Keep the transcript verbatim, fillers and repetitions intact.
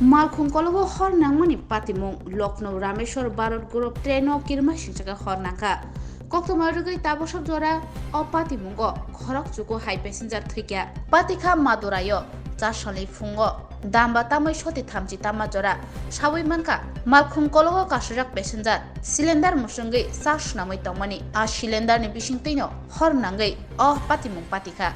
Malkhung kologo hor nangmani patimung. Lucknow Rameshwar Bharat Gaurav train o kirma singchakhe hor nangkha. Koktwma rwgwi tabosok jora o patimungo khorok chuku hai passenger thwikha. Patikha Madurai o chasoni phungo damba tamwi soti thamchi tamma jora sawi mankha. Malkhung kologo kasijak passenger cylinder musungwi cha swnamwi tongmani. A cylinder ni bisingtwino hor nangwi o patimung patikha.